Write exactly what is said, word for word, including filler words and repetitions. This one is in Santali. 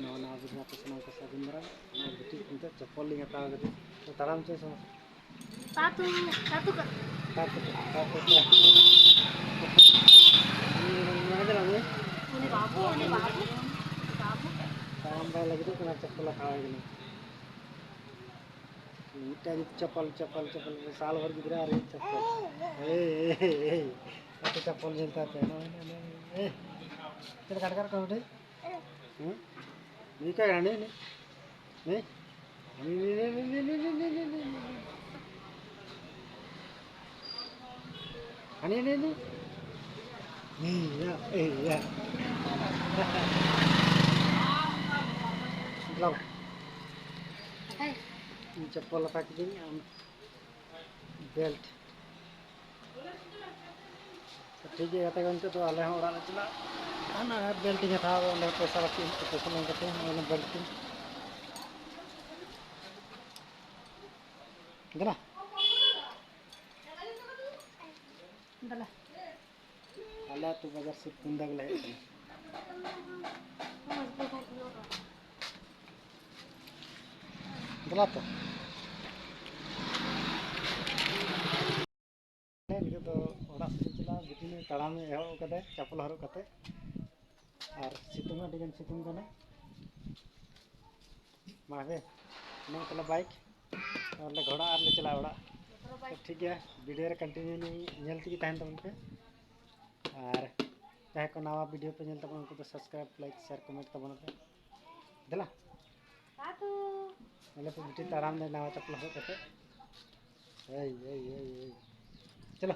ᱱᱟᱣᱟ ᱱᱟᱣᱟ ᱵᱤᱰᱤᱭᱳ ᱟᱯᱮ ᱥᱟᱱᱟᱢ ᱠᱚ ᱥᱟᱹᱜᱩᱱ ᱫᱟᱨᱟᱢ᱾ ᱱᱚᱣᱟ ᱵᱤᱴᱤ ᱱᱤᱛᱚᱜ ᱪᱚᱯᱯᱚᱞ ᱞᱤᱧ ᱦᱟᱛᱟᱣ ᱠᱟᱫᱟ᱾ ᱛᱚ ᱛᱟᱲᱟᱢ ᱪᱮᱫ ᱥᱚᱢᱚᱥᱥᱟ? ᱛᱟᱛᱩ, ᱛᱟᱛᱩ ᱠᱟ- ᱛᱟᱛᱩ ᱠᱟ- ᱩᱱᱤ ᱵᱟᱹᱵᱩ, ᱩᱱᱤ ᱵᱟᱹᱵᱩ, ᱩᱱᱤ ᱵᱟᱹᱵᱩ᱾ ᱛᱟᱲᱟᱢ ᱵᱟᱭ ᱞᱟᱹᱜᱤᱫᱚᱜ ᱠᱟᱱᱟ, ᱪᱚᱯᱯᱚᱞ ᱦᱟᱛᱟᱣ ᱟᱭ ᱠᱟᱱᱟ᱾ ᱢᱤᱫᱴᱟᱝ ᱪᱚᱯᱯᱚᱞ, ᱪᱚᱯᱯᱚᱞ, ᱪᱚᱯᱯᱚᱞ, ᱥᱟᱞ ᱵᱷᱚᱨ ᱜᱤᱫᱽᱨᱟᱹ ᱟᱨ ᱪᱚᱯᱯᱚᱞ᱾ ᱮᱭ, ᱮᱭ, ᱮᱭ, ᱮᱭ᱾ ᱟᱯᱮ ᱪᱚᱯᱯᱚᱞ ᱧᱮᱞ ᱛᱟᱯᱮ᱾ ᱱᱚᱜᱼᱚᱭ, ᱱᱚᱜᱼᱚᱭ, ᱱᱚᱜᱼᱚᱭ᱾ ᱮᱭ, ᱪᱮᱫ ᱞᱮᱠᱟ ᱟᱴᱠᱟᱨ ᱠᱟᱱᱟ ᱵᱤᱴᱤ? ᱦᱩᱸ? ᱱᱩᱭ ᱚᱠᱟᱭ ᱠᱟᱱᱟ? ᱱᱩᱭ, ᱱᱩᱭ, ᱱᱩᱭ᱾ ᱦᱟᱹᱱᱤ, ᱱᱩᱭ, ᱱᱩᱭ, ᱱᱩᱭ᱾ ᱦᱟᱹᱱᱤ, ᱱᱩᱭ, ᱱᱩᱭ᱾ ᱱᱩᱭ, ᱭᱟ, ᱮᱭ, ᱭᱟ᱾ ᱫᱮᱞᱟ᱾ ᱤᱧ ᱪᱚᱯᱯᱚᱞ ᱦᱟᱛᱟᱣ ᱠᱤᱫᱟᱹᱧ, ᱟᱢ ᱵᱮᱞᱴ᱾ ᱴᱷᱤᱠ ᱜᱮᱭᱟ ᱜᱟᱛᱮ ᱠᱚ, ᱱᱤᱛᱚᱜ ᱫᱚ ᱟᱞᱮ ᱦᱚᱸ ᱚᱲᱟᱜ ᱞᱮ ᱪᱟᱞᱟᱜ ᱠᱟᱱᱟ᱾ ᱵᱮᱞᱴ ᱤᱧ ᱦᱟᱛᱟᱣ ᱫᱟ, ᱚᱸᱰᱮ ᱯᱚᱭᱥᱟ ᱵᱟᱹᱠᱤ ᱦᱩᱭᱩᱜ ᱛᱟᱠᱚ, ᱯᱚᱭᱥᱟ ᱮᱢ ᱠᱟᱛᱮ ᱚᱱᱟ ᱵᱮᱞᱴ ᱛᱤᱧ᱾ ᱫᱮᱞᱟ᱾ ᱫᱮᱞᱟ᱾ ᱟᱞᱮ ᱟᱹᱛᱩ ᱵᱟᱡᱟᱨ ᱥᱩᱨ ᱠᱩᱱᱫᱟ ᱜᱮᱞᱮ ᱦᱮᱡ ᱟᱠᱟᱱᱟ᱾ ᱫᱮᱞᱟ ᱛᱚ᱾ ᱱᱤᱛᱚᱜ ᱫᱚ ᱚᱲᱟᱜ ᱥᱮᱫ ᱤᱧ ᱪᱟᱞᱟᱜᱼᱟ᱾ ᱵᱤᱴᱤ ᱱᱩᱭ ᱛᱟᱲᱟᱢ ᱮᱦᱚᱵ ᱠᱟᱫᱟᱭ ᱪᱟᱯᱯᱚᱞ ᱦᱚᱨᱚᱜ ᱠᱟᱛᱮ᱾ ᱟᱨ ᱥᱤᱛᱩᱝ ᱦᱚᱸ ᱟᱹᱰᱤ ᱜᱟᱱ ᱥᱤᱛᱩᱝ ᱠᱟᱱᱟ᱾ ᱢᱟ ᱦᱮ, ᱱᱚᱣᱟ ᱛᱟᱞᱮ ᱵᱟᱭᱤᱠ, ᱛᱟᱦᱚᱞᱮ ᱜᱷᱚᱲᱟ ᱟᱨ ᱞᱮ ᱪᱟᱞᱟᱜᱼᱟ ᱚᱲᱟᱜ᱾ ᱛᱚ ᱴᱷᱤᱠ ᱜᱮᱭᱟ, ᱵᱷᱤᱰᱤᱭᱳ ᱨᱮ ᱠᱚᱱᱴᱤᱱᱤᱭᱩ ᱧᱮᱞ ᱛᱮᱜᱮ ᱛᱟᱦᱮᱱ ᱛᱟᱵᱚᱱ ᱯᱮ᱾ ᱟᱨ ᱡᱟᱦᱟᱸᱭ ᱠᱚ ᱱᱟᱣᱟ ᱵᱷᱤᱰᱤᱭᱳ ᱯᱮ ᱧᱮᱞ ᱛᱟᱵᱚᱱᱟ, ᱩᱱᱠᱩ ᱫᱚ ᱥᱟᱵᱥᱠᱨᱟᱭᱤᱵᱽ, ᱞᱟᱭᱤᱠ, ᱥᱮᱭᱟᱨ, ᱠᱚᱢᱮᱱᱴ ᱛᱟᱵᱚᱱ ᱯᱮ᱾ ᱫᱮᱞᱟ᱾ ᱟᱞᱮ ᱯᱮ ᱵᱤᱴᱤ ᱛᱟᱲᱟᱢ ᱫᱟᱭ ᱱᱟᱣᱟ ᱪᱟᱯᱯᱚᱞ ᱦᱚᱨᱚᱜ ᱠᱟᱛᱮ᱾ ᱮᱭ, ᱮᱭ, ᱮᱭ, ᱮᱭ᱾ ᱪᱚᱞᱚ᱾